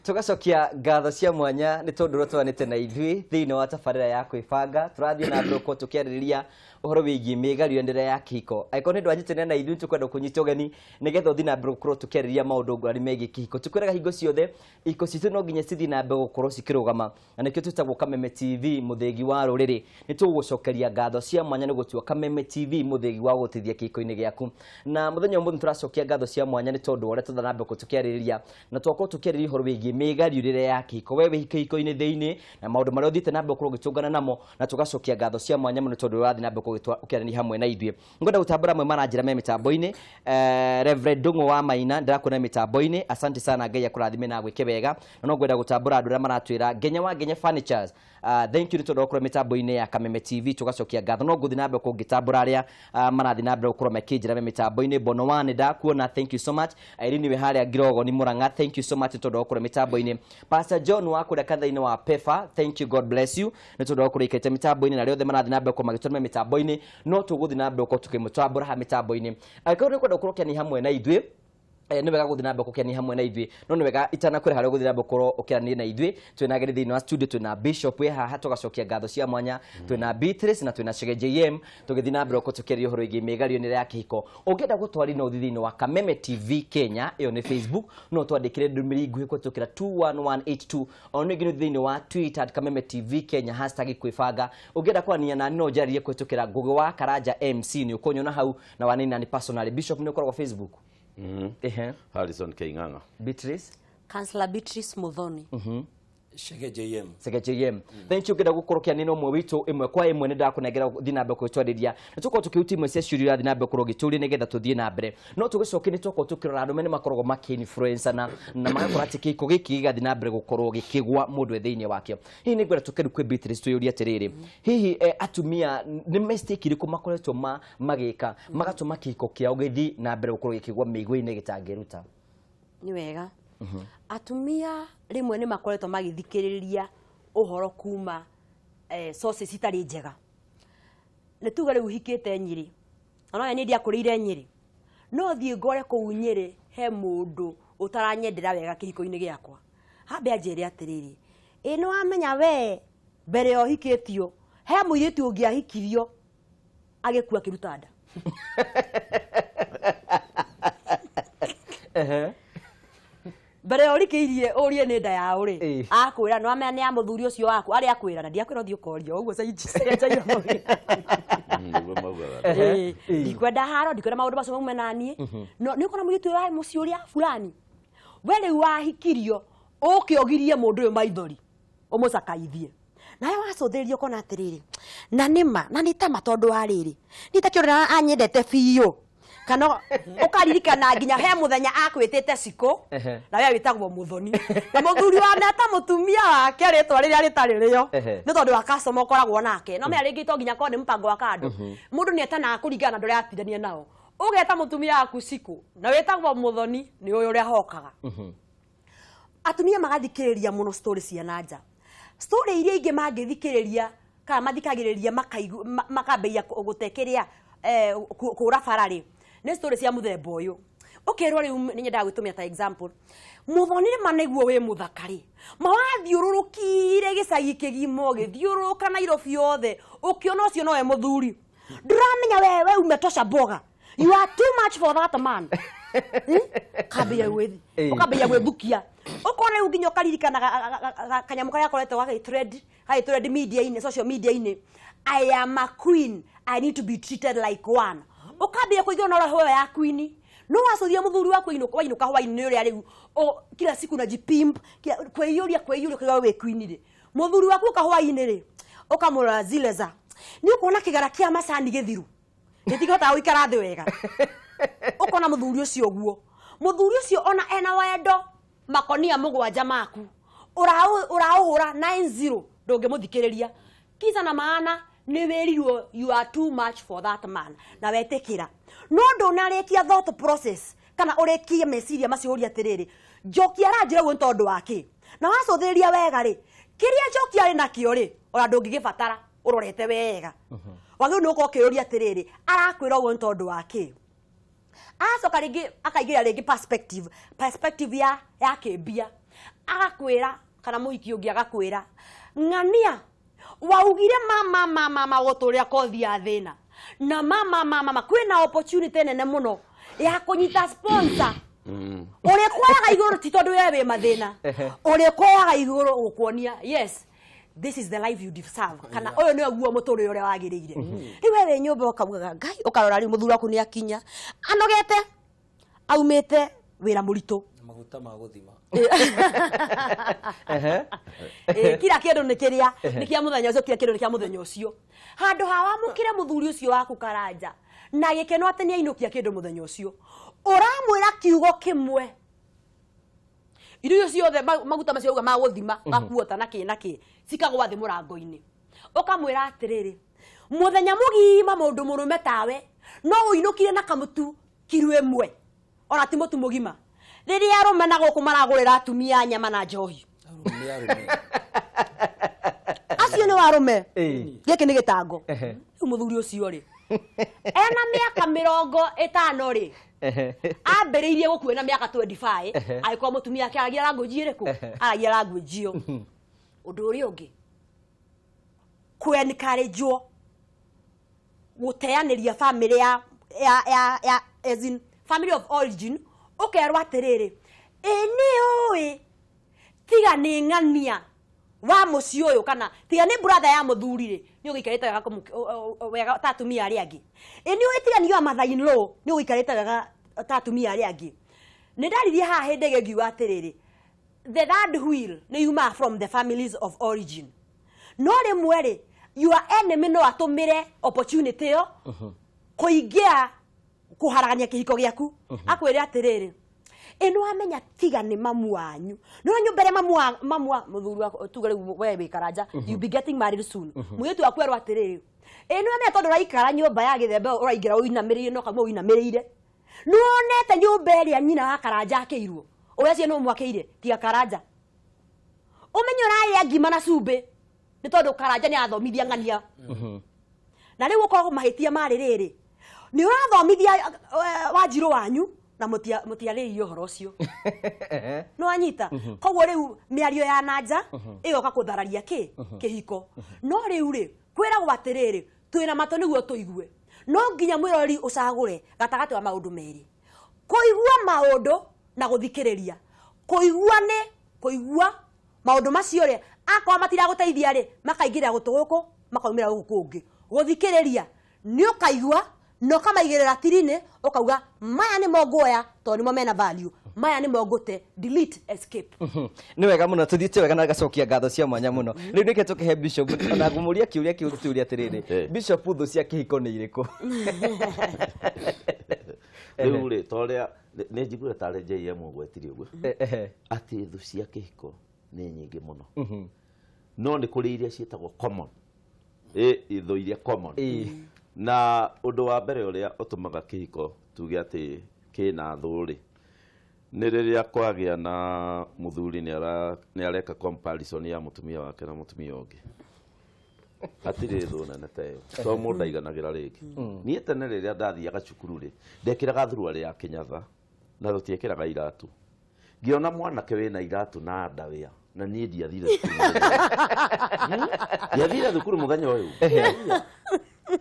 Tũgacokia ngatho cia mwanya nĩ tondũ ũrĩa tũranĩte na ithuĩ thĩinĩ wa tabarĩra ya kwĩbanga. Tũrathiĩ na mbere gũkorwo tũkĩarĩrĩria ũhoro wĩgiĩ mĩgarũranĩre ya kĩhiko. Angĩkorwo nĩ ndwanyitĩrĩra na ithuĩ, tũkwenda kũnyita ũgeni nĩgetha ũthiĩ na mbere gũkorwo tũkĩarĩrĩria maũndũ ngũrani megiĩ kĩhiko. Tũkwĩraga hingo ciothe ihiko citũ no nginya cithiĩ na mbere gũkorwo cikĩrũgama, na nĩkĩo twĩtagwo Kameme TV, mũthĩgi wa rũrĩrĩ. Nĩ tũgũgũcokeria ngatho cia mwanya nĩ gũtua Kameme TV mũthĩgi wa gũgũteithia kĩhiko-inĩ gĩaku. Na mũthenya ũmũthĩ tũracokia ngatho cia mwanya nĩ tondũ wa ũrĩa tũthiĩ na mbere tũkĩarĩrĩria, na twakorwo tũkĩarĩrĩria ũhoro wĩgiĩ mĩgariũrĩre ya kĩhiko, we wĩ kĩhiko-inĩ thĩinĩ na maũndũ marĩa ũthiĩte na mbere gũkorwo ũgĩtũngana namo, na tũgacokia ngatho cia mwanya mũno tondũ ũrathiĩ na mbere ũkĩaranĩria hamwe na ithuĩ. Ngwenda gũtambũra amwe maranjĩra me mĩtambo-inĩ. Reverend Ndung'u wa Maina, ndĩrakuona mĩtambo-inĩ, asante sana, Ngai akũrathime na agwĩke wega. Na no ngwenda gũtambũra andũ arĩa maratwĩra Ngenya wa Ngenya Furnitures, thank you nĩ tondũ wa gũkorwo mĩtambo-inĩ ya Kameme TV, tũgacokia ngatho. No ngũthiĩ na mbere kũngĩtambũra arĩa marathiĩ na mbere gũkorwo makĩnjĩra me mĩtambo-inĩ. Bono wa nĩ ndakuona, thank you so much. Irene wĩ harĩa Ngirogo ni Murang'a, thank you so much nĩ tondũ wa gũkorwo mĩtambo-inĩ. Pastor John wa kũrĩa kanitha-inĩ wa Pefa, thank you, God bless you nĩ tondũ wa gũkorwo ikarĩte mĩtambo-inĩ, na arĩa othe marathiĩ na mbere gũkorwo magĩtũrũme mĩtambo-inĩ, no tũgũthiĩ na mbere gũkorwo tũkĩmũtambũra haha mĩtambo-inĩ. Angĩkorwo nĩ ũkwenda gũkorwo ũkĩaria hamwe na ithuĩ, nĩ wega gũthiĩ na mbere gũkenia hamwe na ithuĩ, no nĩ wega itanakwĩra harĩa ũgũthiĩ na mbere gũkorwo ũkĩaranĩria na ithuĩ. Twĩna ageni thĩinĩ wa studio, twĩna Bishop wĩ haha, tũgacokia ngatho cia mwanya, twĩna Beatrice na twĩna Chege JM, tũgĩthiĩ na mbere gũkorwo tũkĩaria ũhoro wĩgiĩ mĩgario-inĩ ya kĩhiko. Ũngĩenda gũtwarĩria no ũthiĩ thĩinĩ wa Kameme TV Kenya, ĩyo nĩ Facebook, no twandĩkĩre ndũmĩrĩri nguhĩ kũhĩtũkĩra 21182. Ona ningĩ nĩ thĩinĩ wa Twitter @KamemeTV Kenya, #kwĩbanga. Ũngĩenda kwaranĩria nani no ũnjarĩrie kũhĩtũkĩra Ngũgĩ wa Karanja MC, nĩ ũkũnyona hau na wanĩria nani personally. Bishop, nĩ ũkoragwo Facebook? Ehe. Harrison K. Ng'ang'a. Beatrice? Councillor Beatrice Muthoni. Shege JM. Sege JM. Thank you. Ngenda gũkorwo kĩanĩ na ũmwe witũ ĩmwe kwa ĩmwe, nĩ ndakũnengera thiĩ na mbere kũgĩtwarĩria. Nĩ tũkorwo tũkĩhutia imwe cia ciũria ũrathiĩ na mbere gũkorwo ũgĩtũria nĩgetha tũthiĩ na mbere. No tũgĩcoke nĩ twakorwo tũkĩrora arũme nĩ makoragwo makĩ-influence na magakora atĩ kĩhiko gĩkĩ gĩgathiĩ na mbere gũkorwo gĩkĩgwa mũndũ e thĩinĩ wakĩo. Hihi nĩ ngwenda tũke rĩu kwĩ Beatrice twĩyũrie atĩrĩrĩ, hihi atumia nĩ mistake irĩkũ makoretwo magĩka magatũma kĩhiko kĩao gĩthiĩ na mbere gũkorwo gĩkĩgwa mĩigua-inĩ gĩtangĩruta? Nĩ wega. Atumia rĩmwe nĩ makoretwo magĩthikĩrĩria ũhoro kuma sources itarĩ njega. Nĩ tuge rĩu hikĩte Nyĩrĩ, ona niĩ ndiakũrĩire Nyĩrĩ, no thiĩ ngore kũu Nyĩrĩ he mũndũ ũtaranyendera wega kĩhiko-inĩ gĩakwa, ambe anjĩre atĩrĩrĩ, ĩ nĩ wamenya we mbere ya ũhikĩtio he mũirĩtu ũngĩ ahikirio agĩkua akĩruta nda. Mbere ya ũrikĩirie ũrie nĩ nda yaũ rĩ, akwĩra nĩ wamenya nĩ ya mũthuri ũcio waku arĩa akwĩra, na ndiakwĩra ũthiĩ ũkoria ũguo cenjagia mawĩra. Nĩguo maugaga. Ndikwenda haro, ndikwenda maũndũ macio maume na niĩ. No nĩ ũkona mũirĩtu ũyũ warĩ mũciĩ ũrĩa fulani, we rĩu wahikirio ũke ũgirie mũndũ ũyũ maithori ũmũcakaithie, nawe wacũthĩrĩria ũkona atĩrĩrĩ, na nĩma na nĩ tama, tondũ wa rĩrĩ niĩ takĩona anyendete biũ, kana ũkaririkana nginya he mũthenya akwĩtĩte cikũ na we wĩtagwo Mũthoni, na mũthuri wa meta mũtumia wake rĩtwa rĩrĩa rĩtarĩ rĩo nĩ tondũ wa customer ũkoragwo nake. No menya rĩngĩ to nginya korwo nĩ mũbango wa kando, mũndũ nĩ etanaga kũringana na andũ arĩa atindania nao. Ũgeta mũtumia waku cikũ na wĩtagwo Mũthoni, nĩ ũyũ ũrĩa hokaga. Atumia magathikĩrĩria mũno story cia na nja, story iria ingĩ mangĩthikĩrĩria kana mathikagĩrĩria makambĩrĩria gũte kĩrĩa kũra bara rĩ, nĩ story cia mũthemba ũyũ. Ũkerwo rĩu nĩ nyendaga gwĩtũmĩra ta example, Mũthoni nĩ ma nĩguo wĩ mũthaka rĩ, ma wathiũrũrũkire gĩcagi kĩgima, ũgĩthiũrũrũka Nairobi yothe ũkĩona ũcio nowe mũthuri, ndũramenya we umetosha mboga, you are too much for that man. Kambĩrĩria gwĩthi ũkambĩrĩria gwĩthukia, ũkona rĩu nginya ũkaririkana kanyamũ karĩa gakoretwo gagĩtrend gagĩtrend media-inĩ, social media-inĩ, "I am a queen, I need to be treated like one." Ũkambĩrĩria kũigua na roho ĩyo ya queen, no wacũthia mũthuri waku wainũka hwainĩ ũrĩa rĩu kila siku unajipimp, kwĩiyũria kwĩiyũria kũigua wĩ queen rĩ, mũthuri waku ũka hwainĩ rĩ, ũkamũrora zile za nĩ ũkuona kĩgara kĩa macani gĩthiru gĩtingĩhotaga gũikara thĩ wega. Ũkona mũthuri ũcio ũguo, mũthuri ũcio ona ena wendo makonia 7 maku ũraũhũra 90, ndũngĩmũthikĩrĩria. Kisa na maana nĩ wĩrirwo you are too much for that man na wetĩkĩra, no ndũnarĩkia thought process kana ũrĩkie meciria macio ũrie atĩrĩrĩ, Njoki aranjĩra ũguo nĩ tondũ wa kĩ? Na wacũthĩrĩria wega rĩ, kĩrĩa Njoki arĩ nakĩo rĩ, ona ndũngĩgĩbatara ũrorete wega. Wagĩrĩirwo nĩ gũkorwo ũkĩyũria atĩrĩrĩ, arakwĩra ũguo nĩ tondũ wa kĩ? Acoka rĩngĩ akaigĩrĩra rĩngĩ perspective ya kĩmbia. Agakwĩra kana mũhiki ũngĩ agakwĩra ng'ania waugire mama mama mama gũtũrĩra kothi ya thĩna na mama mama mama kwĩna opportunity nene mũno ya kũnyita sponsor ũrĩkwoyaga igũrũ ti tondũ we wĩ mathĩna, ũrĩkwoyaga igũrũ gũkuonia yes, this is the life you deserve, kana ũyũ nĩguo mũtũrĩre ũrĩa wagĩrĩire. Rĩu we wĩ nyũmba ũkaugaga Ngai, ũkarora rĩu mũthuri waku nĩ akinya anogete, aumĩte wĩra mũritũ. Na maguta ma gũthima. Kila kĩndũ nĩ kĩrĩa nĩ kĩa mũthenya ũcio, kila kĩndũ nĩ kĩa mũthenya ũcio. Handũ ha wamũkĩre mũthuri ũcio waku Karanja na gĩkeno atĩ nĩ ainũkia kĩndũ mũthenya ũcio, ũramwĩra kiugo kĩmwe, irio icio ciothe, maguta macio auga ma gũthima gakuota na kĩ na kĩ, cikagwa thĩ mũrango-inĩ. Ũkamwĩra atĩrĩrĩ, mũthenya mũgima mũndũ mũrũme tawe no ũinũkire na kamũtu kiro ĩmwe, ona ti mũtu mũgima, rĩrĩa arũme na gũkũ maragũrĩra atumia nyama na njohi. Arũme nĩ arũme. Acio nĩ warũme. Gĩkĩ nĩ gĩtango. Rĩu mũthuri ũcio rĩ, ena mĩaka 50 rĩ, ambĩrĩirie gũkua na mĩaka 25, agĩkorwo mũtumia ake aragia language ĩrĩkũ? Aragia language ĩyo. Ũndũ ũrĩa ũngĩ, kũ-encourage-wo gũteanĩria family ya as in family of origin, ũkerwo atĩrĩrĩ, ĩ nĩ ũĩ tiga nĩ ng'ania wa mũciĩ ũyũ, kana tiga nĩ brother ya mũthuri rĩ, nĩ ũgĩikarĩte wega wega ta atumia arĩa angĩ. Ĩ nĩ ũĩ tiga nĩ your mother in law, nĩ ũgĩikarĩte wega ta atumia arĩa angĩ. Nĩ ndaririe haha hĩndĩ ĩngĩ ngiuga atĩrĩrĩ, the third wheel nĩ yumaga from the families of origin, no rĩmwe rĩ, your enemy no atũmĩre opportunity ĩyo kũingĩra kũharagania kĩhiko gĩaku, akwĩre atĩrĩrĩ, ĩ nĩ wamenya tiga nĩ mamu wanyu no nyũmba ĩrĩa mamu wa mũthuri waku, tuge rĩu we wĩ Karanja, you be getting married soon, mũirĩtu waku erwo atĩrĩrĩ, ĩ nĩ wamenya tondũ ũraikara nyũmba ya gĩthemba ũraingĩra ũinamĩrĩire no kauma ũinamĩrĩire, nĩ wonete nyũmba ĩrĩa nyina wa Karanja akĩirwo ũrĩa cio nĩ ũmwakĩire, tiga Karanja ũmenye ũrarĩa ngima na cumbĩ nĩ tondũ Karanja nĩ athomithia ng'ania. Na rĩu ũkoragwo mahĩtia marĩ rĩrĩ, nĩ ũrathomithia wanjirũ wanyu na mũtiarĩirie ũhoro ũcio, nĩ wanyita? Koguo rĩu mĩario ya nanja ĩgoka kũthararia kĩ kĩhiko. No rĩu rĩ, kwĩragwo atĩrĩrĩ, twĩna matũ nĩguo tũigue. No nginya mwĩroreri ũcagũre gatagatĩ wa maũndũ merĩ, kũigua maũndũ na gũthikĩrĩria. Kũigua nĩ kũigua maũndũ macio rĩ, akorwo matiragũteithia rĩ, makaingĩrĩra gũtũ gũkũ makaumĩra gũkũ kũngĩ. Gũthikĩrĩria nĩ ũkaigua na ũkamaigĩrĩra tirinĩ, ũkauga maya nĩmo nguoya tondũ nĩmo mena value, maya nĩmo ngũte, delete, escape. Nĩ wega mũno, tũthiĩte wega na ngacokia ngatho cia mwanya mũno. Rĩu nĩkĩo tũkĩhe bishop ona ngũmũria kĩũria kĩu, tũria atĩrĩrĩ, bishop, thũ cia kĩhiko nĩ irĩkũ? Rĩu rĩ, ta ũrĩa nĩ njiguire tarĩ JM ũgwetire ũguo, atĩ thũ cia kĩhiko nĩ nyingĩ mũno, no nĩ kũrĩ iria ciĩtagwo common, ĩ thũ iria common. Na ũndũ wa mbere ũrĩa ũtũmaga kĩhiko tuge atĩ kĩna thũ rĩ, nĩ rĩrĩa kwagĩa na mũthuri nĩ areka comparison ya mũtumia wake na mũtumia ũngĩ. Hatirĩ thũ nene ta ĩyo, to mũndũ aiganagĩra rĩngĩ. Niĩ tene rĩrĩa ndathiaga cukuru rĩ, ndekĩraga thuruarĩ ya kĩnyatha na tũtiekĩraga iratũ. Ngĩona mwanake wĩna iratũ na ndawĩa, na niĩ ndiathire cukuru mũthenya ũyũ. Ndiathire thukuru mũthenya ũyũ.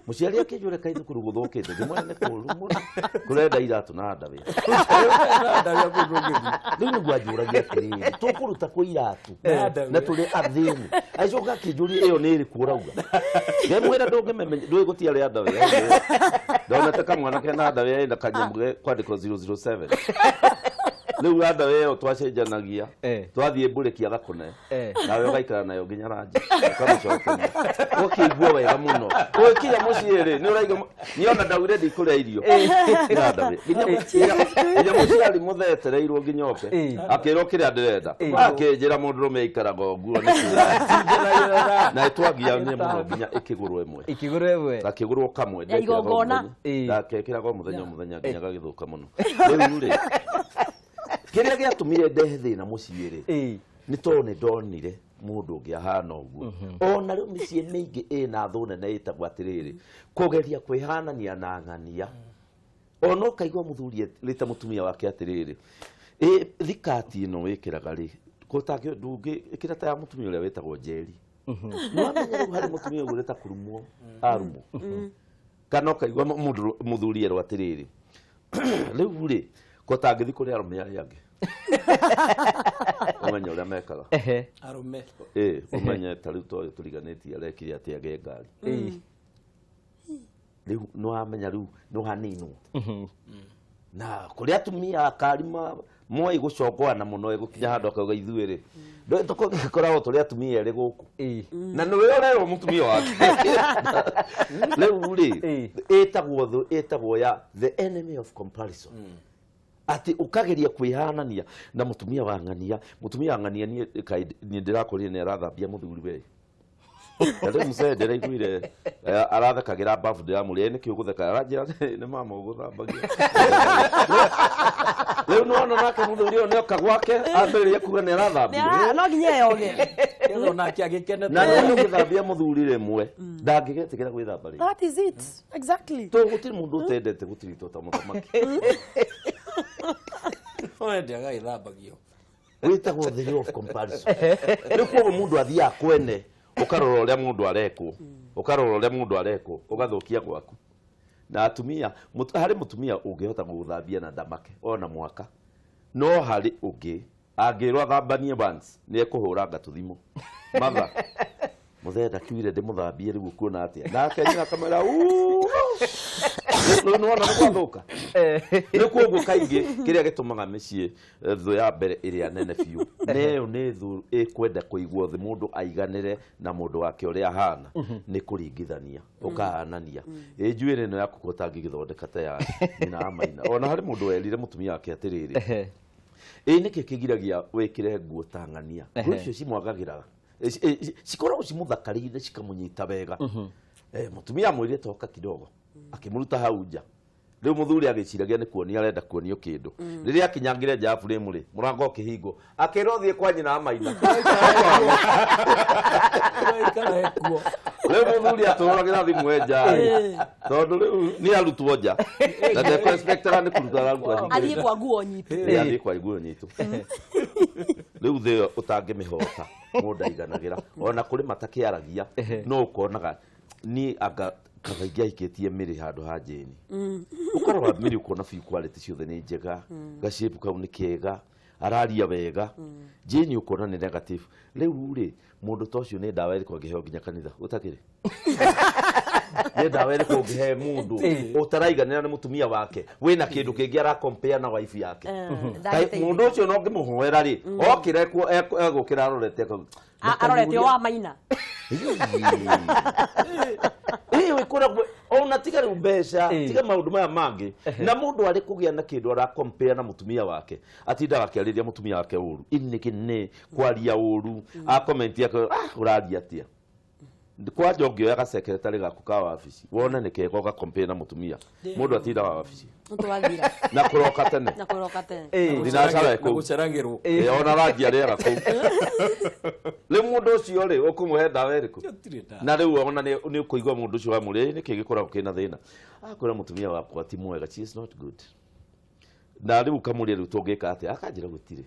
Mũciari akĩnjũra kaĩ thukuru gũthũkĩte, ngĩmwĩra nĩ kũũru mũno, kũrenda iratũ na ndawĩa. Rĩu nĩguo anjũragia atĩrĩrĩ, tũkũruta kũ iratũ Na ndawĩa? Na tũrĩ athĩni. Agĩcoka akĩnjũria, ĩyo nĩ ĩrĩkũ ũrauga? Ngĩmwĩra ndũngĩmemenya, ndũĩ gũtiarĩ ndawĩa. Ndonete kamwana kena ndawĩa ĩna kanyamũ ge kwandĩkwo 007. Rĩu ndawĩa ĩyo twacenjanagia, twathiĩ mbũrĩki agakũne, nawe ũgaikara nayo nginya ranji ũkamũcokeria, ũkĩigua wega mũno. Ũgĩkinya mũciĩ rĩ, nĩ ũraigua niĩ ona ndaugire ndikũrĩa irio na ndawĩa nginya mũciari mũthetereirwo nginya oke, akĩrwo kĩrĩa ndĩrenda, akĩnjĩra mũndũrũme aikaraga ũguo nĩ na ĩtwagianie mũno nginya ĩkĩgũrwo ĩmwe. Ikĩgũrwo ĩmwe. Gakĩgũrwo kamwe. Ya igongona. Ndakekĩraga o mũthenya o mũthenya nginya gagĩthũka mũno. Rĩu rĩ, kĩrĩa gĩatũmire ndehe thĩna mũciĩ rĩ, nĩ tondũ nĩ ndonire mũndũ ũngĩ ahana ũguo. Ona rĩu mĩciĩ mĩingĩ ĩna thũ nene ĩtagwo atĩrĩrĩ, kũgeria kwĩhanania na ng'ania. Ona ũkaigua mũthuri erĩte mũtumia wake atĩrĩrĩ, ĩ thikati ĩno wĩkĩraga rĩ, Kũtangĩ ndũngĩ ĩkĩra ta ya mũtumia ũrĩa wĩtagwo Njeri. Nĩwamenya rĩu harĩ mũtumia ũguo ta kũrumwo arumwo. Kana ũkaigua mũndũ mũthuri erwo atĩrĩrĩ, rĩu rĩ ko tangĩthiĩ kũrĩ arũme arĩa angĩ. Ũmenye ũrĩa mekaga. Arũme. Ĩ, ũmenye ta rĩu toyũ tũriganĩtie arekire atĩ agĩe ngari. Rĩu nĩwamenya rĩu nĩwaninwo. Na kũrĩ atumia akari moĩ gũcongoana mũno ĩgũkinya handũ akauga ithuĩ rĩ tũkoragwo tũrĩ atumia erĩ gũkũ na nĩwe ũrerwo mũtumia wake. Rĩu rĩ ĩtagwo thũ, ĩtagwo ya the enemy of comparison. Atĩ ũkageria kwĩhanania na mũtumia wa ng'ania, mũtumia wa ng'ania niĩ kaĩ niĩ ndĩrakorire nĩ arathambia mũthuri we. Na rĩu mũcee ndĩraiguire arathekagĩra babu ndĩramũria nĩkĩ ũgũtheka, aranjĩra nĩ mama ũgũthambagia. Rĩu nĩwona nake mũthuri ũyũ nĩoka gwake ambĩrĩria kuga nĩ arathambia. No nginya eyoge. Kĩndũ onake agĩkene. Na nĩ ũgĩthambia mũthuri rĩmwe ndangĩgetĩkĩra gwĩthamba rĩngĩ. That is it. Exactly. To gũtirĩ mũndũ ũtendete gũtiritwo ta mũthamaki. Wende agagĩthambagio. Wĩtagwo the law of comparison. Rĩu koguo mũndũ athiaga kwene ũkarora ũrĩa mũndũ arekwo, ũkarora ũrĩa mũndũ arekwo, ũgathũkia gwaku. Na atumia, harĩ mũtumia ũngĩhota gũgũthambia na ndamake ona mwaka, no harĩ ũngĩ angĩrwo athambanie once nĩ ekũhũra ngatũthimũ. Matha mũthee ndakiugire ndĩmũthambie rĩu ũkuona atĩa? Nake nyina akamwĩra uuu. Rĩu nĩwona nĩ gwathũka. Nĩ koguo kaingĩ kĩrĩa gĩtũmaga mĩciĩ thũ ya mbere ĩrĩa nene biũ nĩ ĩyo nĩ thũ ĩkwenda kũigwo thĩ mũndũ aiganĩre na mũndũ wake ũrĩa ahana nĩ kũringithania ũkahanania ĩ njuĩrĩ ĩno yaku ko ũtangĩgĩthondeka ta ya nyina wa maina. Ona harĩ mũndũ werire mũtumia wake atĩrĩrĩ, ĩ nĩkĩ kĩgiragia wĩkĩre nguo ta ng'ania? Nguo icio cimwagagĩra, cikoragwo cimũthakarĩire cikamũnyita wega. Mũtumia amwĩrire toka kidogo, akĩmũruta hau nja. Rĩu mũthuri agĩciragia nĩ kuonia arenda kuonio kĩndũ. Rĩrĩa akinyangire nja ya frame rĩ, mũrango ũkĩhingwo, akĩrwo thiĩ kwa nyina wa maina. Ikara kuo. Rĩu mũthuri atũragĩra thimũ e nja rĩ, tondũ rĩu nĩ arutwo nja na ndekũ-expectaga nĩ kũruta ararutwo ahingĩrĩte. Athiĩ kwa nguo nyitũ. Ĩ, athiĩ kwa nguo nyitũ. Rĩu thĩ ĩyo ũtangĩmĩhota mũndũ aiganagĩra. Ona kũrĩ matakĩaragia no ũkonaga niĩ anga kaba ingĩahikĩtie Mĩrĩ handũ ha Jane. Ũkarora Mĩrĩ ũkona biũ quality ciothe nĩ njega, gacape kau nĩ kega, araria wega. Jane ũkona nĩ negative. Rĩu rĩ mũndũ ta ũcio nĩ ndawa ĩrĩkũ angĩheo nginya kanitha ũtakĩrĩ? Nĩ ndawa ĩrĩkũ ũngĩhe mũndũ ũtaraiganĩra nĩ mũtumia wake wĩna kĩndũ kĩngĩ arakompea na wife yake? Kaĩ mũndũ ũcio no ngĩmũhoera rĩ, okĩra egũkĩra arorete akauga, Arorete o wa maina. Ĩĩ wĩkoragwo ona tiga rĩu mbeca, tiga maũndũ maya mangĩ. Na mũndũ arĩ kũgĩa na kĩndũ arakompea na mũtumia wake, atindaga akĩarĩria mũtumia wake ũru, inĩkĩ kwaria ũru, akomenti akauga, ah ũraria atĩa? Kwanja ũngĩoya gasekretary gaku ka wabici wone nĩ kega ũgakompea na mũtumia, mũndũ atindaga wabici Nĩtwathira. na kũroka tene. Na kũroka tene. Thinacara Na kũu. gũceragĩrwo. Ĩ, ona ranji arĩaga kũu. Rĩu mũndũ ũcio rĩ ũkũmũhe ndawa ĩrĩkũ? Gũtirĩ ndawa. Na rĩu ona nĩ ũkũigua mũndũ ũcio wamũrĩa nĩkĩ gĩkoragwo kĩna thĩna, akwĩra mũtumia wakwa ti mwega, she is not good. Na rĩu ũkamũria rĩu tũngĩka atĩa, akanjĩra gũtirĩ,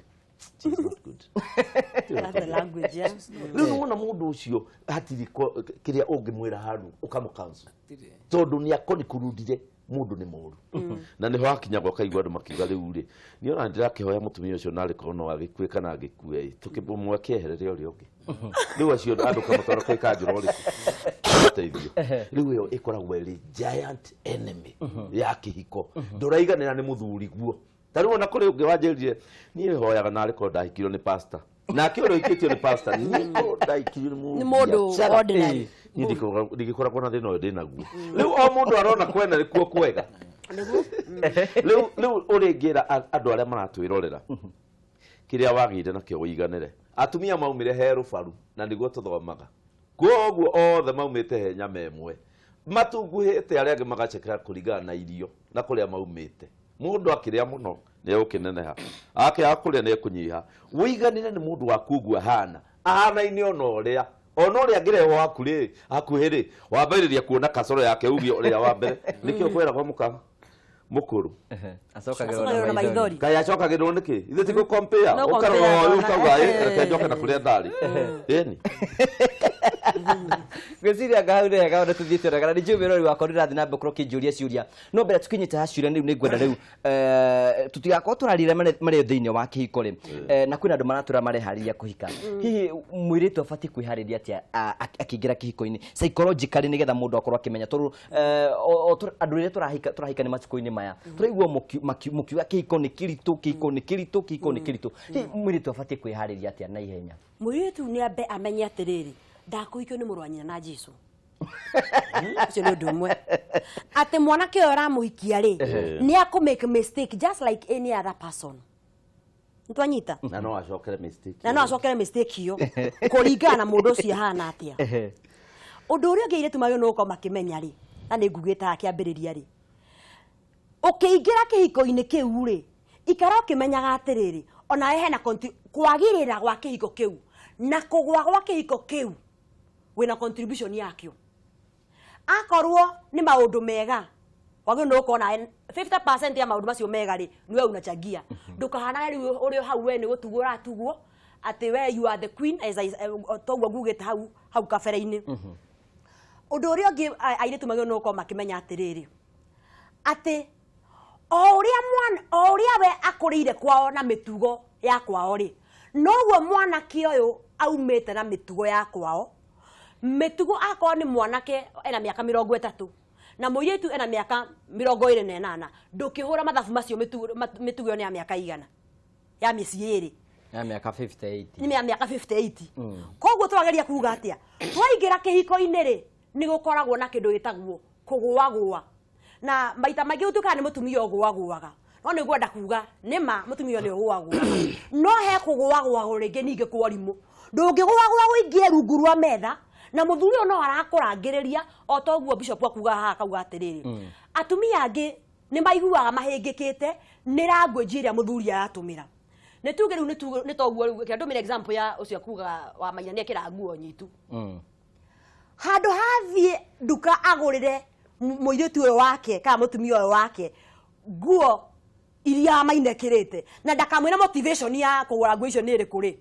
she is not good. That's the language, yeah. Rĩu nĩwona mũndũ ũcio hatirĩ kĩrĩa ũngĩmwĩra handũ ũkamũcancel, Gũtirĩ. tondũ nĩ akonikurudire mũndũ nĩ mũru. Na nĩho hakinyagwo ũkaigua andũ makiuga rĩu rĩ niĩ ona ndĩrakĩhoya mũtumia ũcio narĩ korwo no agĩkue kana agĩkue ĩ tũkĩmwe kĩeherere ũrĩa ũngĩ. Rĩu acio andũ kamũtwara kwĩ kanjũra ũrĩkũ mateithio. Rĩu ĩyo ĩkoragwo ĩrĩ giant enemy ya kĩhiko, ndũraiganĩra nĩ mũthuri guo. Ta rĩu ona kũrĩ ũngĩ wanjĩrire niĩ hoyaga narĩ korwo ndahikirio nĩ pastor, nake ũrĩa ũhikĩtio nĩ pastor niĩ korwo ndahikirio Nĩ mũndũ biacara, ordinary. niĩ ndingĩkoragwo na thĩna ũyũ ndĩnaguo. Rĩu o mũndũ arona kwena nĩkuo kwega. Rĩu ũrĩngĩra andũ arĩa maratwĩrorera kĩrĩa wagĩire nakĩo ũiganĩre. Atumia maumire he rũbaru na nĩguo tũthomaga, koguo othe maumĩte he nyama ĩmwe, matunguhĩte arĩa angĩ magacekera kũringana na irio na kũrĩa maumĩte. Mũndũ akĩrĩa mũno nĩ egũkĩneneha, akĩaga kũrĩa nĩ ekũnyiha. Ũiganĩre nĩ mũndũ waku ũguo ahana, ahanaine ona ũrĩa ona ũrĩa angĩrehwo hakuhĩ rĩ, wambĩrĩria kuona kasoro yake uge ũrĩa wa mbere. Nĩkĩo kwĩragwo mũka Mũkũrũ. Acokagĩrwo Acokagĩrwo na maithori. Kaĩ acokagĩrwo nĩkĩ? Ithe ti gũkompea. No Ũkarora compare, ũyũ ũkauga, eh. "Ĩ, reke njoke na kũrĩa ndarĩ." Ĩni. Ngwĩciria nga hau nĩhega ona tũthiĩte wega na nĩ njũĩ mwĩrori wakwa nĩũrathiĩ na mbere gũkorwo ũkĩnjũria ciũria, no mbere tũkinyĩte ha ciũria rĩu nĩ ngwenda rĩu tũtigakorwo tũrarĩra marĩ thĩinĩ wa kĩhiko rĩ, na kwĩna andũ maratũra mareharĩria kũhika. Hihi mũirĩtu abatiĩ kwĩharĩria atĩa akĩingĩra kĩhiko-inĩ psychologically, nĩgetha mũndũ akorwo akĩmenya, tondũ andũ rĩrĩa tũrahika tũrahika nĩ matukũ-inĩ maya tũraigua mũkiuga kĩhiko nĩ kĩritũ, kĩhiko nĩ kĩritũ, kĩhiko nĩ kĩritũ. Hihi mũirĩtu abatiĩ kwĩharĩria atĩa na ihenya? Mũirĩtu nĩ ambe amenye atĩrĩrĩ, ndakũhikio nĩ mũrũ wa nyina na Jesu. Ũcio nĩ ũndũ ũmwe, atĩ mwanake ũyũ ũramũhikia rĩ, nĩ akũ make mistake just like any other person. Nĩtwanyita? Na no acokere mistake. Na no acokere mistake iyo kũringana na mũndũ ũcio ahana atĩa. Ũndũ ũrĩa ũngĩ airĩtu magĩrĩirwo nĩ gũkorwo makĩmenya rĩ, na nĩ ngugĩte haha kĩambĩrĩria rĩ, ũkĩingĩra kĩhiko-inĩ kĩu rĩ, ikara ũkĩmenyaga atĩrĩrĩ, onawe hena kwagĩrĩra gwa kĩhiko kĩu na kũgwa gwa kĩhiko kĩu wĩna contribution yakĩo. Akorwo nĩ maũndũ mega, wagĩrĩirwo nĩ gũkorwo nawe 50% ya maũndũ macio mega rĩ, nĩwe unachangia. Ndũkahanage rĩu ũrĩ o hau we nĩ gũtugwo ũratugwo atĩ we you are the queen as toguo ngugĩte hau hau kabere-inĩ. Ũndũ ũrĩa ũngĩ airĩtu magĩrĩirwo nĩ gũkorwo makĩmenya atĩrĩrĩ, atĩ o ũrĩa mwana, o ũrĩa we akũrĩire kwao na mĩtugo ya kwao rĩ, noguo mwanake ũyũ aumĩte na mĩtugo ya kwao. Mĩtugo, akorwo nĩ mwanake ena mĩaka 30 na mũirĩtu ena mĩaka 28, ndũkĩhũra mathabu macio, mĩtugo ĩyo nĩ ya mĩaka igana ya mĩciĩ ĩrĩ? Ya mĩaka 58. Nĩ ya mĩaka 58. Koguo tũrageria kuga atĩa? Twaingĩra kĩhiko-inĩ rĩ, nĩ gũkoragwo na kĩndũ gĩtagwo kũgũagũa, na maita maingĩ gũtuĩkaga nĩ mũtumia ũgũagũaga, no nĩ ngwenda kuga nĩ ma mũtumia nĩ ũgũagũaga, no he kũgũagũagwo rĩngĩ ningĩ kwa ũrimũ. Ndũngĩgũagũa ũingĩre rungu rwa metha na mũthuri ũyũ no arakũrangĩrĩria. O ta ũguo bishop akuga haha, akauga atĩrĩrĩ, atumia angĩ nĩ maiguaga mahĩngĩkĩte nĩ language ĩrĩa mũthuri aratũmĩra. Nĩ tuge rĩu nĩ toguo rĩu kĩrĩa ndũmĩre example ya ũcio akuga wa maina nĩ ekĩra nguo nyitu. Handũ hathiĩ nduka agũrĩre mũirĩtu ũyũ wake kana mũtumia ũyũ wake nguo iria maina ekĩrĩte, na ndakamwĩre motivation ya kũgũra nguo icio nĩ ĩrĩkũ rĩ,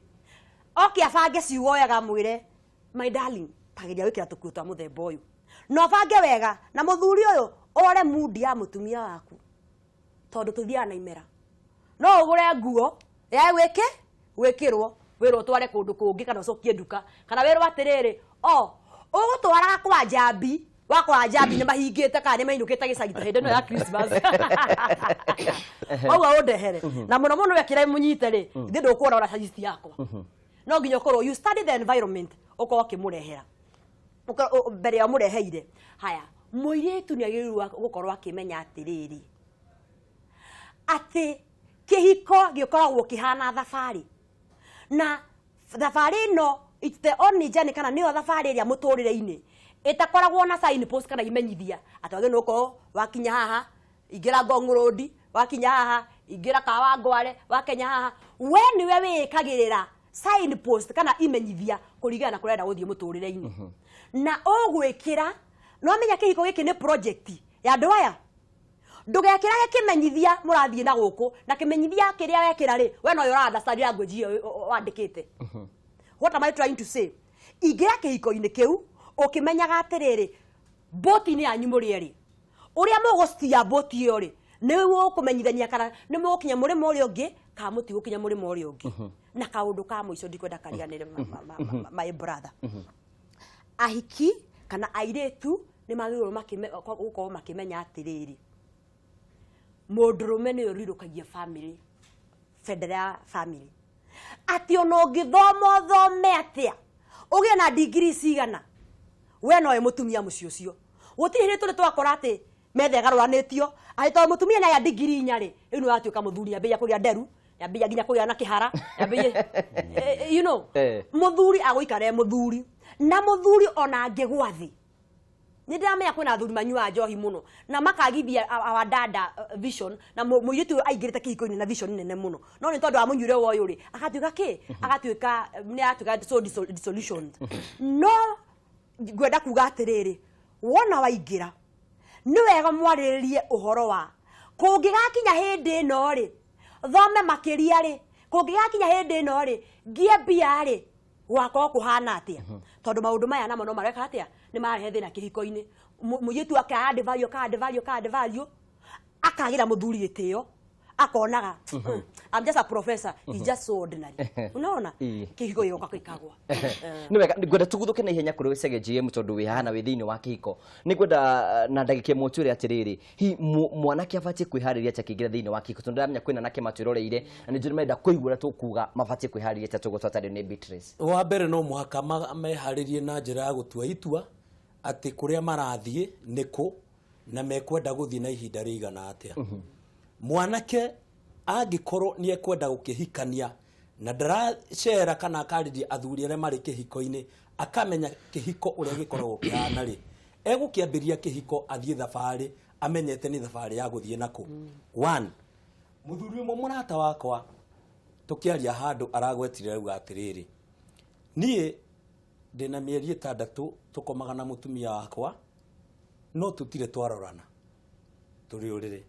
oke abange ciugo wega, amwĩre, "My darling, tageria gwĩkĩra tũkuo twa mũthemba ũyũ," na ũbange wega na mũthuri ũyũ, ũrore mood ya mũtumia waku, tondũ tũthiaga na imera. No ũgũre nguo ya gwĩke gwĩkĩrwo wĩrwo ũtware kũndũ kũngĩ kana ũcokie nduka, kana wĩrwo atĩrĩrĩ, o ũgũtwaraga kwa njambi, wakora njambi nĩ mahingĩte kana nĩ mainũkĩte gĩcagi ta hĩndĩ ĩno ya Christmas, ũguo ũndehere na mũno mũno wekĩra mũnyite rĩ, ithuĩ ndũkuona ũra size yakwa. No nginya ũkorwo you study the environment, ũkorwo ũkĩmũrehera mbere ya ũmũreheire. Haya, mũirĩtu nĩ agĩrĩirwo gũkorwo akĩmenya atĩrĩrĩ, atĩ kĩhiko gĩkoragwo kĩhana thabarĩ, na thabarĩ ĩno, it's the only journey kana nĩyo thabarĩ ĩrĩa mũtũrĩre-inĩ ĩtakoragwo na sign post kana imenyithia atĩ wagĩrĩirwo nĩ gũkorwo wakinya haha ingĩra Ngong Road, wakinya haha ingĩra Kawangware, wakinya haha. We nĩwe wĩĩkagĩrĩra sign post kana imenyithia kũringana na kũrĩa ũrenda gũthiĩ mũtũrĩre-inĩ na ũgwĩkĩra. No menya kĩhiko gĩkĩ nĩ project ya andũ aya. Ndũgekĩrage kĩmenyithia mũrathiĩ na gũkũ na kĩmenyithia kĩrĩa wekĩra rĩ, we noyo ũra understand language ĩyo wandĩkĩte. What am I trying to say? Ingĩra kĩhiko-inĩ kĩu ũkĩmenyaga atĩrĩrĩ, boti-inĩ yanyu mũrĩ erĩ, ũrĩa mũgũstia boti ĩyo rĩ, nĩ ũkũmenyithania kana nĩ mũgũkinya mũrĩmo ũrĩa ũngĩ kana mũtigũkinya mũrĩmo ũrĩa ũngĩ. Na kaũndũ ka mũico ndikwenda kariganĩre, my brother, ahiki kana airĩtu nĩ magĩrĩirwo gũkorwo makĩmenya atĩrĩrĩ, mũndũrũme nĩwe ũrirũkagia family, bendera ya family, atĩ ona ũngĩthoma ũthome atĩa, ũgĩe na degree cigana, we nowe mũtumia mũciĩ ũcio. Gũtirĩ hĩndĩ tũrĩ twakora atĩ metha ĩgarũranĩtio atĩ tondũ mũtumia nĩ agĩa degree inya rĩ, rĩu nĩ watuĩka mũthuri, nĩambĩrĩria kũgĩa nderu, nĩambĩrĩria nginya kũgĩa na kĩhara, nĩambĩrĩria. Mũthuri agũikara e mũthuri, na mũthuri ona angĩgwa thĩ, nĩ ndĩramenya kwĩna athuri manyuaga njohi mũno na makagithia our dada vision, na mũirĩtu ũyũ aingĩrĩte kĩhiko-inĩ na vision nene mũno, no nĩ tondũ wa mũnyuĩre wa ũyũ rĩ, agatuĩka kĩ, agatuĩka nĩ aratuĩka so disillusioned. No ngwenda kuga atĩrĩrĩ, wona waingĩra nĩ wega mwarĩrĩrie ũhoro wa Kũngĩgakinya hĩndĩ ĩno rĩ, thome makĩria rĩ, kũngĩgakinya hĩndĩ ĩno rĩ, ngie mbia rĩ, gwakorwo kũhana atĩa? Tondũ maũndũ maya namo no mareka atĩa? Nĩ marehe thĩna kĩhiko-inĩ. Mũirĩtu aka add value, aka add value, aka add value, akagĩra mũthuri gĩtĩo, akonaga, "I'm just a professor, he's just so ordinary." Unaona? Kĩhiko gĩgoka gĩkagwa. Nĩ wega, ngwenda tũguthũke na ihenya kũrĩ Gĩcege GM tondũ wĩ haha na wĩ thĩinĩ wa kĩhiko. Nĩ ngwenda na ndagĩka ĩmwe twĩre atĩrĩrĩ, hihi mwanake abatiĩ kwĩharĩria atĩa akĩingĩra thĩinĩ wa kĩhiko? Tondũ ndĩramenya kwĩna anake matwĩroreire na nĩ njũĩ marenda kũigua ũrĩa tũkuga mabatiĩ kwĩharĩria atĩa tũguo twatario nĩ Beatrice. Wa mbere, no mũhaka meharĩrie na njĩra ya gũtua itua atĩ kũrĩa marathiĩ nĩ kũ na mekwenda gũthiĩ na ihinda rĩigana atĩa. Mwanake angĩkorwo nĩ ekwenda gũkĩhikania na ndaracera kana akarĩria athuri arĩa marĩ kĩhiko-inĩ, akamenya kĩhiko ũrĩa gĩkoragwo kĩhana rĩ, egũkĩambĩrĩria kĩhiko athiĩ thabarĩ amenyete nĩ thabarĩ ya gũthiĩ nakũ. One, mũthuri ũmwe mũrata wakwa tũkĩaria handũ aragwetire auga atĩrĩrĩ, "Niĩ ndĩna mĩeri 6 tũkomaga na mũtumia wakwa, no tũtirĩ twarorana tũrĩ ũrĩrĩ."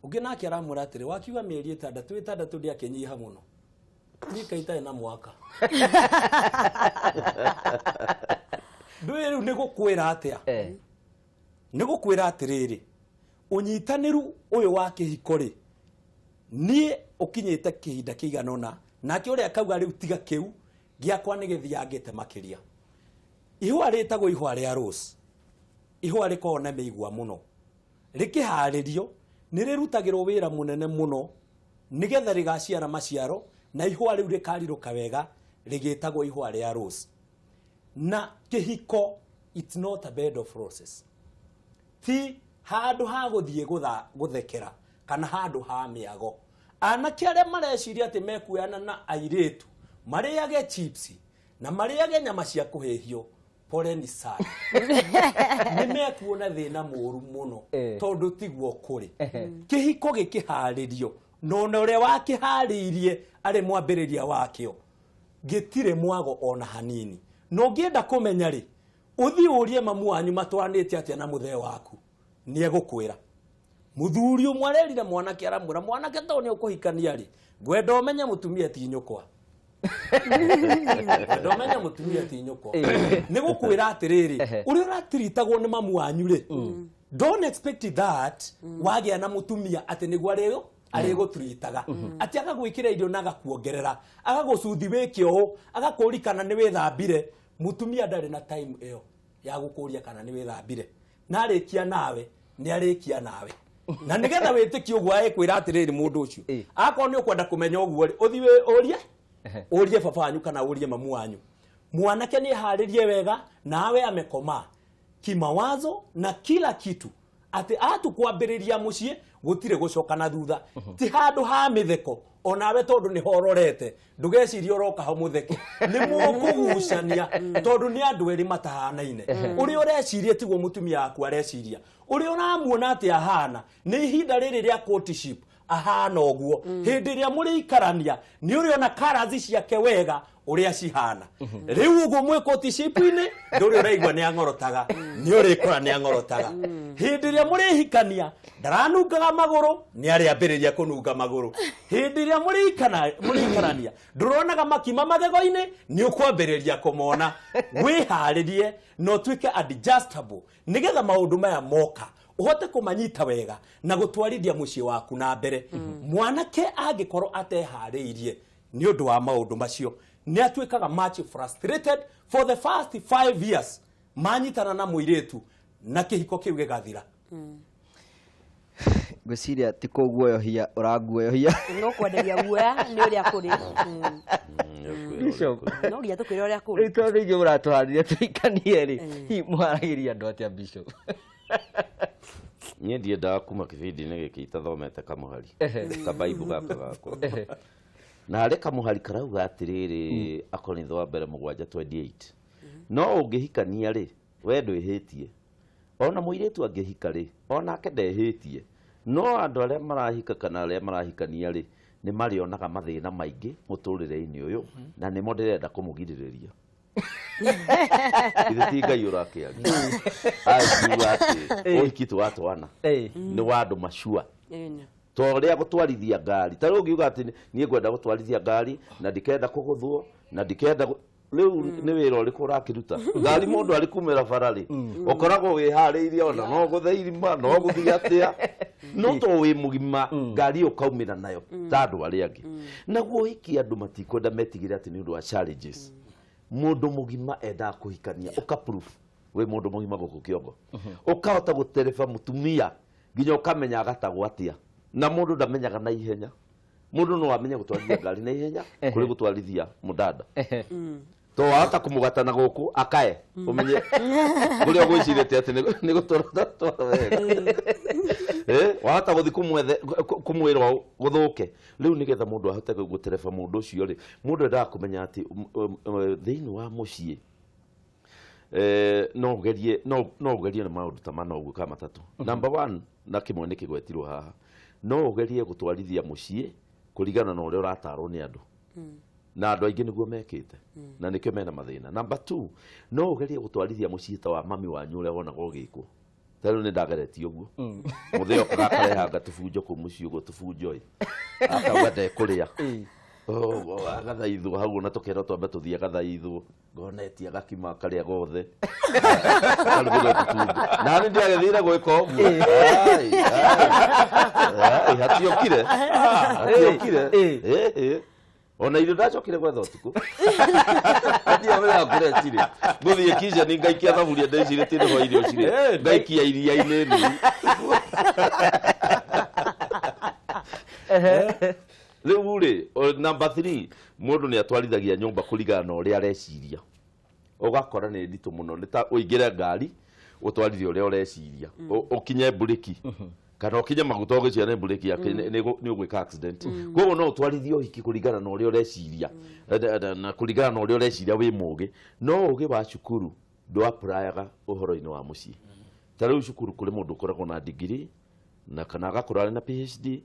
Ũngĩ nake aramwĩra atĩrĩ, "Wakiuga mĩeri 6, 6 ndĩakĩnyiha mũno, niĩ kaĩ itarĩ na mwaka ndũĩ rĩu nĩ gũkwĩra atĩa?" Nĩ gũkwĩra atĩrĩrĩ, ũnyitanĩru ũyũ wa kĩhiko rĩ, niĩ ũkinyĩte kĩhinda kĩigana ũna, nake ũrĩa akauga rĩu tiga kĩu gĩakwa nĩ gĩthiangĩte makĩria. Ihũa rĩtagwo ihũa rĩa rose, ihũa rĩkoragwo na mĩigua mũno. Rĩkĩharĩrio nĩ rĩrutagĩrwo wĩra mũnene mũno nĩgetha rĩgaciara maciaro, na ihũa rĩu rĩkarirũka wega rĩgĩtagwo ihũa rĩa rose. Na kĩhiko, it's not a bed of roses, ti handũ ha gũthiĩ gũthekera kana handũ ha mĩago. Anake arĩa mareciria atĩ mekuoyana na airĩtu marĩage chips na marĩage nyama cia kũhĩhio, poleni sana, nĩ mekuona thĩna mũru mũno, tondũ tiguo kũrĩ. Kĩhiko gĩkĩharĩrio, na ona ũrĩa wakĩharĩirie arĩ mwambĩrĩria wakĩo, gĩtirĩ mwago ona hanini. Na ũngĩenda kũmenya rĩ, ũthiĩ ũrie mamu wanyu matwaranĩte atĩa na mũthee waku, nĩ egũkwĩra. Mũthuri ũmwe arerire mwanake, aramwĩra, "Mwanake, tondũ nĩ ũkũhikania rĩ, ngwenda ũmenye mũtumia ti nyũkwa, ngwenda ũmenye mũtumia ti nyũkwa." Nĩ gũkwĩra atĩrĩrĩ, ũrĩa ũratiritagwo nĩ mamu wanyu rĩ, don't expect that wagĩa na mũtumia atĩ nĩguo arĩo arĩgũturitaga, atĩ agagwĩkĩra irio na agakuongerera, agagũcuthi wĩke ũũ, agakũri kana nĩ wĩthambire. Mũtumia ndarĩ na time ĩyo ya gũkũria kana nĩ wĩthambire. Na arĩkia nawe nĩ arĩkia nawe, na nĩgetha wĩtĩkie ũguo, agĩkwĩra atĩrĩrĩ, mũndũ ũcio, akorwo nĩ ũkwenda kũmenya ũguo rĩ, ũthiĩ ũrie ũrie baba wanyu kana ũrie mamu wanyu. Mwanake nĩ eharĩrie wega nawe amekomaa kimawazo na kila kitu, atĩ atu kwambĩrĩria mũciĩ gũtirĩ gũcoka na thutha, ti handũ ha mĩtheko onawe, tondũ nĩ hororete ndũgecirie ũroka ho mũtheke, nĩ mũkũgucania, tondũ nĩ andũ erĩ matahanaine. Ũrĩa ũreciria tiguo mũtumia waku areciria. Ũrĩa ũramuona atĩ ahana nĩ ihinda rĩrĩ rĩa courtship ahana ũguo, hĩndĩ ĩrĩa mũrĩikarania nĩ ũrĩona colours ciake wega ũrĩa cihana. Rĩu ũguo mwĩ courtship-inĩ ndũrĩ ũraigua nĩ ang'orotaga, nĩ ũrĩkora nĩ ang'orotaga. Hĩndĩ ĩrĩa mũrĩhikania ndaranungaga magũrũ, nĩ arĩambĩrĩria kũnunga magũrũ. Hĩndĩ ĩrĩa mũrĩikarania ndũronaga makima magego-inĩ, nĩ ũkwambĩrĩria kũmona. Wĩharĩrie na ũtuĩke adjustable, nĩgetha maũndũ maya moka ũhote kũmanyita wega na gũtwarithia mũciĩ waku na mbere. Mwanake angĩkorwo ateharĩirie nĩ ũndũ wa maũndũ macio, nĩ atuĩkaga much frustrated for the first 5 years manyitana na mũirĩtu, na kĩhiko kĩu gĩgathira. Ngwĩciria ti kũguoyohia ũranguoyohia. No kwenderia guoya nĩ ũrĩa kũrĩ. Bishop. No nginya tũkwĩre ũrĩa kũrĩ. Rĩu tondũ inyuĩ mũratũharĩria tũhikanie rĩ, hihi mũharagĩria andũ atĩa, Bishop? Niĩ ndiendaga kuma kĩbindi-inĩ gĩkĩ itathomete kamũhari kabaibu gaka gakwa, na harĩ kamũhari karauga atĩrĩrĩ, Akorintho wa mbere 7:28, "No ũngĩhikania rĩ, we ndwĩhĩtie, ona mũirĩtu angĩhika rĩ, onake ndehĩtie. No andũ arĩa marahika kana arĩa marahikania rĩ, nĩ marĩonaga mathĩna maingĩ mũtũrĩre-inĩ ũyũ, na nĩmo ndĩrenda kũmũgirĩrĩria." Ithe ti Ngai ũrakĩaria, angiuga atĩ ũhiki ti wa twana, nĩ wa andũ macua. Ĩni. To ũrĩa gũtwarithia ngari, ta rĩu ũngiuga atĩ niĩ ngwenda gũtwarithia ngari na ndikenda kũgũthwo na ndikenda rĩu nĩ wĩra ũrĩkũ ũrakĩruta ngari? Mũndũ arĩ kumĩra bara rĩ, ũkoragwo wĩharĩirie, ona no gũthe irima, no gũthiĩ atĩa, no to wĩ mũgima ngari ĩyo ũkaumĩra nayo ta andũ arĩa angĩ. Naguo ũhiki andũ matikwenda metigĩre atĩ nĩ ũndũ wa challenges. Mũndũ mũgima endaga kũhikania ũka proof wĩ mũndũ mũgima gũkũ kĩongo, ũkahota gũtereba mũtumia nginya ũkamenya agatagwo atĩa, na mũndũ ndamenyaga na ihenya. Mũndũ no amenye gũtwarithia ngari na ihenya kũrĩ gũtwarithia mũdada, to wahota kũmũgata na gũkũ akae ũmenye kũrĩa ũgwĩcirĩtie atĩ nĩ gũtwara twara wega. Wahota gũthiĩ kũmwethe kũmwĩra ũũ, gũthũke. Rĩu nĩgetha mũndũ ahote gũtereba mũndũ ũcio rĩ, mũndũ endaga kũmenya atĩ thĩinĩ wa mũciĩ no ũgerie no ũgerie na maũndũ ta mana ũguo kana matatũ. Number one, na kĩmwe nĩ kĩgwetirwo haha, no ũgerie gũtwarithia mũciĩ kũringana na ũrĩa ũratarwo nĩ andũ, na andũ aingĩ nĩguo mekĩte na nĩkĩo mena mathĩna. Number two, no ũgerie gũtwarithia mũciĩ ta wa mami wanyu ũrĩa wonaga ũgĩkwo. Ta rĩu nĩ ndageretie ũguo, mũthee okaga akarehanga tũbunjo kũu mũciĩ ũguo, tũbunjo ĩ, akauga ndekũrĩa. Oh, agathaithwo hau, ona tũkerwo twambe tũthiĩ, agathaithwo, ngonetie agakima akarĩa gothe, akarugĩrwo tũtumbĩ, na nĩ ndiagĩthire gwĩka ũguo. Ai, ai, ai, hatiokire, hatiokire. Ĩ, ĩ. Ona irio ndacokire gwetha ũtukũ, ndiamenyaga kũrĩa cirĩ, ngũthiĩ kitchen ngaikia thaburia ndĩcirĩtie nĩho irio cirĩ, ngaikia iria-inĩ nini. Rĩu rĩ, number 3, mũndũ nĩ atwarithagia nyũmba kũringana na ũrĩa areciria. Ũgakora nĩ nditũ mũno, nĩ ta ũingĩre ngari ũtwarithie ũrĩa ũreciria, ũkinye mburĩki kana ũkinye maguta ũgĩcia nĩ mburĩki yake, nĩ ũgwĩka accident. Koguo no ũtwarithie ũhiki kũringana na ũrĩa ũreciria, na kũringana na ũrĩa ũreciria wĩ mũgĩ, no ũgĩ wa cukuru ndũaprayaga ũhoro-inĩ wa mũciĩ. Ta rĩu cukuru kũrĩ mũndũ ũkoragwo na degree na kana agakorwo arĩ na PhD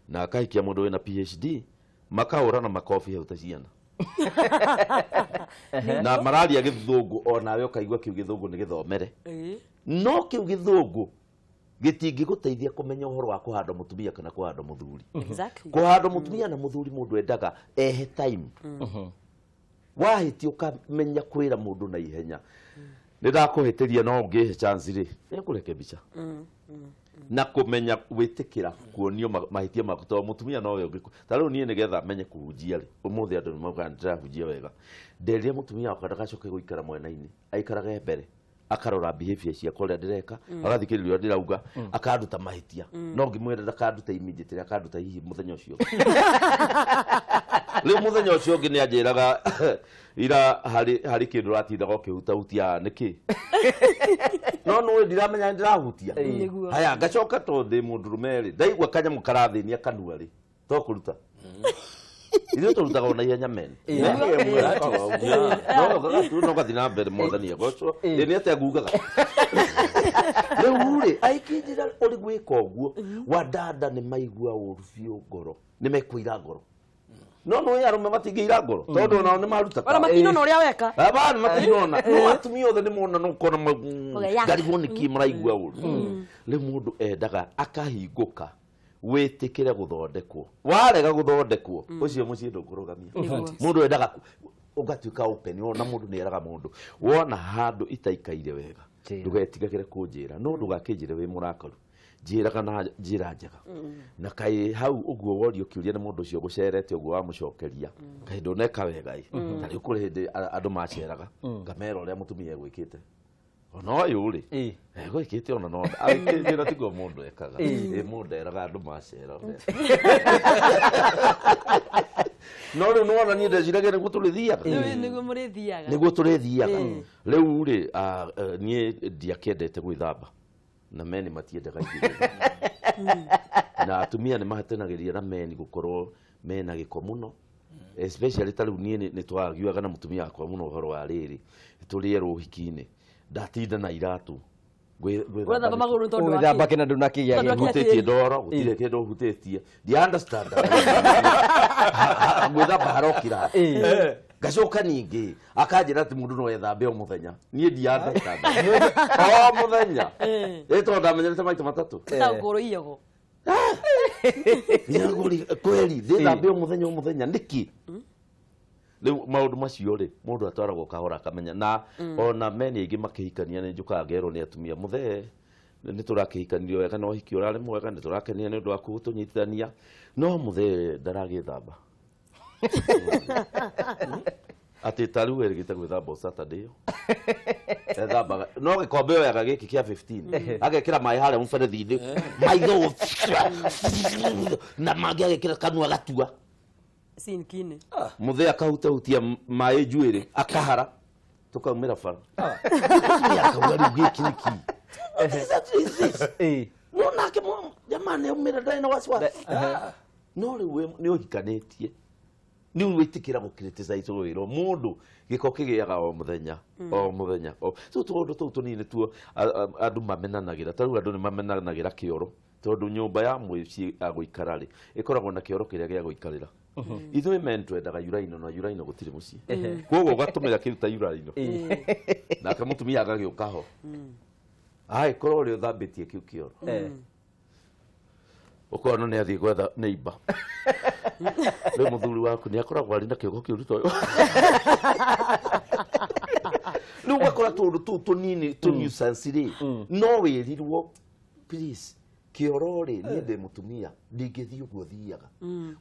na akahikia mũndũ wĩna PhD, makahũrana makobi hau ta ciana na mararia gĩthũngũ, onawe ũkaigua kĩu gĩthũngũ nĩ gĩthomere. No kĩu gĩthũngũ gĩtingĩgũteithia kũmenya ũhoro wa kũhanda mũtumia kana kũhanda mũthuri. Kũhanda mũtumia na mũthuri, mũndũ endaga ehe time wahĩtia, ũkamenya kwĩra mũndũ na ihenya, nĩ ndakũhĩtĩria, no ũngĩhe chance rĩ, nĩngũrekebisha, na kũmenya gwĩtĩkĩra kuonio mahĩtia maku, tondũ mũtumia nowe ũngĩ. Ta rĩu niĩ nĩgetha menye kũhunjia rĩ, ũmũthĩ andũ nĩ maugaga nĩ ndĩrahunjia wega, nderire mũtumia wakwa ndagacoke gũikara mwena-inĩ, aikarage mbere, akarora behavior ciakwa ũrĩa ndĩreka, agathikĩrĩria ũrĩa ndĩrauga, akanduta mahĩtia. No ngĩmwĩra ndakandute immediately, akanduta hihi mũthenya ũcio. Rĩu mũthenya ũcio ũngĩ nĩ anjĩraga, ira harĩ kĩndũ ũratindaga ũkĩhutahutia nĩkĩ? No nũĩ ndiramenya nĩ ndĩrahutia. Haya, ngacoka tondũ ndĩ mũndũrũme rĩ, ndaigua kanyamũ karathĩnia kanua rĩ, to kũruta ithuĩ tũrutaga ona ihenya men no gathiĩ na mbere. Mwathani agocwo. Ĩ nĩ atĩa ngugaga rĩu rĩ, aikĩnjĩra ũrĩ gwĩka ũguo, wadada nĩ maigua ũru biũ ngoro, nĩ mekũira ngoro, no nĩ arũme matingĩira ngoro tondũ onao nĩ maruta. Ona matinona ũrĩa weka. Abana matinona, no atumia othe nĩ mona, no kona Ũgeya. ngarigwo nĩkĩ maraigua ũru. Rĩu mũndũ endaga akahingũka, wĩtĩkĩre gũthondekwo. Warega gũthondekwo, ũcio mũciĩ ndũkũrũgamia. Mũndũ endaga ũgatuĩka open. Wona mũndũ nĩ eraga mũndũ, wona handũ itaikaire wega, Njĩra. Ndũgetigagĩre kũnjĩra, no ndũgakĩnjĩre wĩ mũrakaru, njĩraga na njĩra njega. Na kaĩ hau ũguo worio kĩũria nĩ mũndũ ũcio ũgũcerete ũguo, wamũcokeria, kaĩ ndũneka wega ĩ. Ta rĩu kũrĩ hĩndĩ andũ maceraga, ngamera ũrĩa mũtumia egwĩkĩte, ona ũyũ rĩ, egwĩkĩte ona no agĩkĩnjĩra tiguo mũndũ ekaga. Ĩ mũndũ eraga andũ macera ũrĩa. No rĩu nĩwona niĩ ndeciragia nĩguo tũrĩthiaga. Nĩguo mũrĩthiaga. Nĩguo tũrĩthiaga. Rĩu rĩ, niĩ ndiakĩendete gwĩthamba na meni matiendaga ithuĩ gwĩthamba. Na atumia nĩ mahatanagĩria na meni gũkorwo mena gĩko mũno, especially ta rĩu niĩ nĩ twagiaga na mũtumia wakwa mũno ũhoro wa rĩrĩ, tũrĩ erũ ũhiki-inĩ, ndatinda na iratũ. Ũrethamba magũrũ tondũ wa Ũgĩthamba kĩ? kĩna ndũnakĩgĩa Tondũ gĩko. wa kĩ? Hutĩtie ndoro, gũtirĩ kĩndũ hutĩtie, ndi understand gwĩthamba harokira. Ngacoka ningĩ akanjĩra atĩ mũndũ no ethambe o mũthenya. Niĩ ndi understand o mũthenya, ĩ tondũ ndamenyerete maita matatũ. Ta ngũrũ iyogo. Nĩagũri- kweli thĩthambe o mũthenya o mũthenya nĩkĩ? Rĩu maũndũ macio rĩ, mũndũ atwaragwo kahora akamenya. Na ona meni aingĩ makĩhikania nĩ njũkaga ngerwo nĩ atumia, mũthee, nĩ tũrakĩhikanirio wega na ũhiki ũrarĩ mwega, nĩ tũrakenia nĩ ũndũ wa gũtũnyitithania, no mũthee ndaragĩthamba, atĩ ta rĩu erĩgĩte gwĩthamba o Saturday ĩyo ethambaga, no gĩkombe oyaga gĩkĩ kĩa 15, agekĩra maĩ harĩa mũberethi-inĩ, maitho na mangĩ agekĩra kanua gatua. Sinkini. Mũthee akahutahutia maĩ njuĩrĩ, akahara, tũkaumĩra bara. Mũtumia akauga, rĩu gĩkĩ nĩkĩ? What is that? Is this? No nake jamaa nĩ aumĩra, ndarĩ na wasiwasi. No rĩu nĩ ũhikanĩtie, nĩ wĩtĩkĩra gũ criticize, wĩrwo mũndũ gĩko kĩgĩaga o mũthenya o mũthenya. So tũũndũ tũu tũnini tuo andũ mamenanagĩra. Ta rĩu andũ nĩ mamenanagĩra kĩoro, tondũ nyũmba ya mũciĩ ya gũikara rĩ, ĩkoragwo na kĩoro kĩrĩa gĩa gũikarĩra. Ithuĩ men twendaga uraino, na uraino gũtirĩ mũciĩ, koguo ũgatũmĩra kĩu ta uraino, nake mũtumia agagĩũka ho, agĩkorwo ũrĩa ũthambĩtie kĩu kĩoro, ũkona nĩ athiĩ gwetha neighbor. Rĩu mũthuri waku nĩ akoragwo arĩ na kĩongo kĩũru toyo. Rĩu ũgakora tũũndũ tũu tũnini tũ nuisance rĩ, no wĩrirwo, please, kĩoro rĩ, niĩ ndĩ mũtumia, ndingĩthiĩ ũguo thiaga,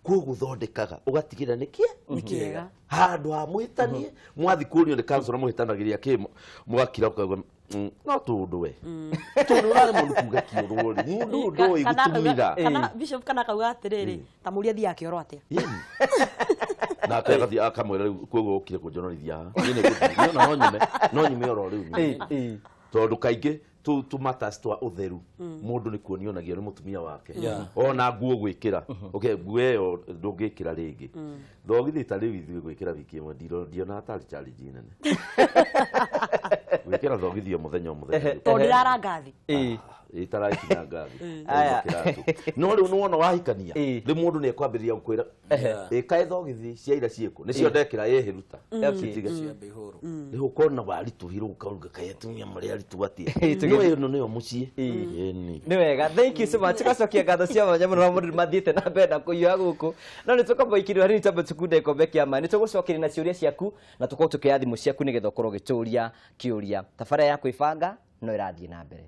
koguo thondekaga ũgatigĩra nĩ kĩ Nĩ kĩega. Handũ ha mũhĩtanie, mwathi kũrio nĩ councillor mũhĩtanagĩria kĩ, mũgakira, ũkauga, no tũndũ we tondũ ũraremwo nĩ kuga kĩoro rĩ, mũndũ ũyũ ndoĩ gũtũmĩra." Kana bishop, kana akauga atĩrĩrĩ, ta mũria athiaga kĩoro atĩa? Yeni. Nake agathiĩ akamwĩra, rĩu koguo ũkire kũnjonorithia haha, niĩ nĩ ngũthiĩ. Niĩ ona no nyume oro rĩu nyume. Tondũ kaingĩ tu matters twa ũtheru, mũndũ nĩ kuonio onagio nĩ mũtumia wake. Ona nguo gwĩkĩra, okay, nguo ĩyo ndũngĩkĩra rĩngĩ, thogithi ta rĩu ithuĩ gwĩkĩra wiki ĩmwe, ndionaga tarĩ challenge nene gwĩkĩra thogithi o mũthenya o mũthenya. Tondũ ndĩraranga thĩ. Itarakinya ngathi. Aya. No rĩu nĩwona wahikania, rĩu mũndũ nĩ ekwambĩrĩria gũkwĩra, ĩkaĩ thogithi cia ira ciĩkũ, nĩcio ndekĩra, ĩhĩruta. Citige. Ciambe ihũrwo. Rĩu ũkona waritũhirwo, ũkauga, kaĩ atumia marĩ aritũ atĩa? Tũgĩthiĩ. No ĩno nĩyo mũciĩ. Ĩni. Nĩ wega, thank you so much. Tũgacokia ngatho cia mwanya mũno na mũndũ mathiĩte na mbere na kũhiũha gũkũ, no nĩ tũkamũikĩrĩra hanini, twambe tũkunde gĩkombe kĩa maĩ. Nĩ tũgũcokeria na ciũria ciaku na tũkorwo tũkĩoya thimũ ciaku nĩgetha ũkorwo ũgĩtũria kĩũria. Tabarĩra ya kwĩbanga no ĩrathiĩ na mbere.